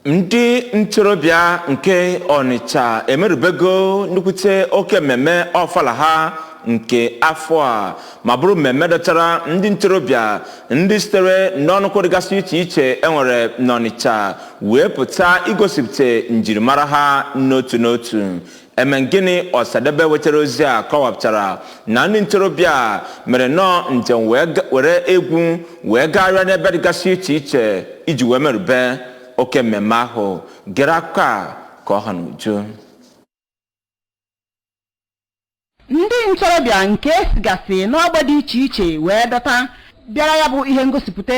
Ndị ntorobịa nke Ọnịcha emerubego nnukwute oke mmemme Ọfala ha nke afọ a, ma bụrụ mmemme dọtara ndị ntorobịa ndị sitere n'ọnụkwụ dịgasị iche iche enwere n'Ọnịcha wee pụta igosipụta njirimara ha n'otu n'otu. Emengini Ọsadebe wetara ozi a kọwapụtara na ndị ntorobịa mere nnọọ njem wee were egwu wee gagharịa n'ebe dịgasị iche iche iji wee merube oke mmemme ahụ. Gere akụkọ a ka ọ ha n'uju. Ndị ntorobịa nke esigasị n'ogbe dị iche iche wee dọta bịara ya bụ ihe ngosipụta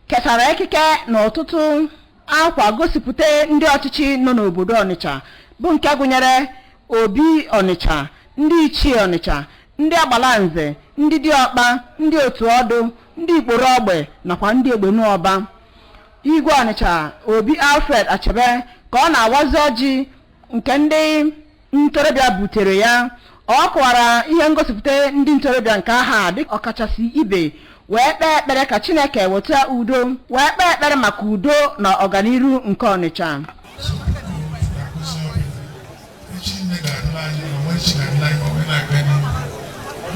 kesara ekike na ọtụtụ akwa gosipụta ndị ọchịchị nọ n'obodo Ọnịcha, bụ nke gụnyere Obi Ọnịcha, ndị ichie Ọnịcha, ndị agbalanze, ndị diọkpa, ndị otu ọdụ, ndị ikporo ogbe nakwa ndị egbenuọba. Igwe Ọnịcha, Obi Alfred Achebe, ka ọ na-awazi ọjị nke ndị ntorobịa butere ya, ọ kọwara ihe ngosipụta ndị ntorobịa nke aha dị ọkachasị ibe, wee kpee ekpere ka Chineke weta udo, wee kpee ekpere maka udo na ọganiru nke Ọnịcha. So biko, ga-akụzi obi echi nne ga-adịla anyị ma nwa echi ga-adịla anyị ma wee na-aga n'ihu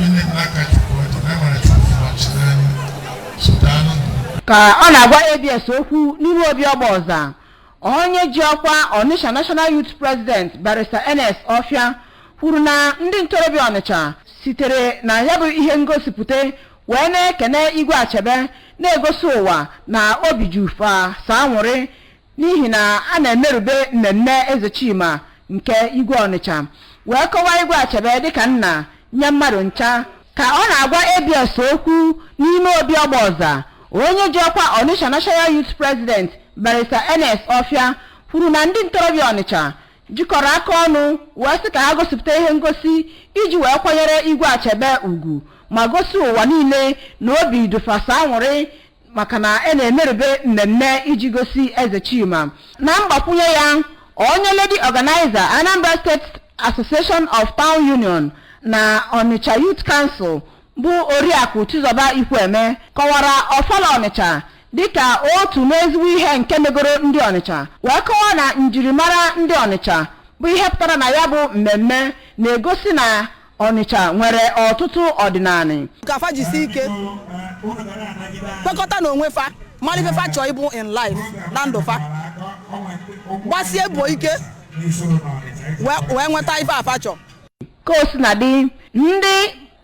onye n'aka Chukwu ọ dị na amara Chukwu fụrụ n'anya. So daalụ. Ka ọ na-agwa ABS okwu n'ime obi ọgba ọza, onye ji ọkwa Onitsha National Youth President, Barrister Ernest Ọfịa, kwuru na ndị ntorobịa Ọnịcha sitere na ya bụ ihe ngosipụta wee na-ekene Igwe Achebe, na-egosi ụwa na obi jufa sa anwụrị n'ihi na a na-emerube mmemme Eze Chima nke Igwe Ọnịcha, wee kọwaa Igwe Achebe dịka nna nye mmadụ ncha. Ka ọ na-agwa ABS okwu n'ime obi ọgba ọza, onye ji ọkwa Onitsha National Youth President, Barrister Ernest Ọfịa, kwuru na ndị ntorobịa Ọnịcha jikọrọ aka ọnụ wee sị ka ha gosipụta ihe ngosi iji wee kwanyere Igwe Achebe ugwu ma gosi ụwa niile na obi dufasa anwụrị maka na e na-emerube mmemme iji gosi Eze Chima. Na mgbakwunye ya, onye lady organizer, Anambra State Association of Town Union na Onitsha Youth Council, bụ Oriakụ Chizoba Ikweme, kọwara Ọfala Ọnịcha dịka otu n'ezigbo ihe nke megoro ndị Ọnịcha, wee kọwaa na njirimara ndị Ọnịcha bụ ihe pụtara na ya bụ mmemme na-egosi na Ọnịcha nwere ọtụtụ ọdịnala. Ka fa jisi ike kwekọta na onwe fa, mara ife fa chọọ ịbụ in life na ndụ fa, gbasie mbọ ike wee nweta ife afa chọọ. Ka o si na dị, ndị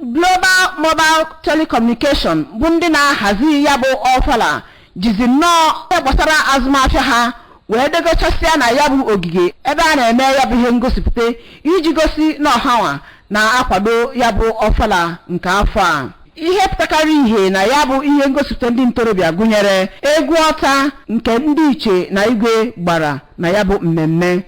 Global Mobile Telecommunication bụ ndị na-ahazi ya bụ ọfala jizi nnọọ ihe gbasara azụmahịa ha wee degochasịa na ya bụ ogige ebe a na-eme ya bụ ihe ngosipụta iji gosi na ọhanwa na-akwado ya bụ ọfala nke afọ a. Ihe pụtakarị ihe na ya bụ ihe ngosipụta ndị ntorobịa gụnyere egwu ọta nke ndị iche na igwe gbara na ya bụ mmemme.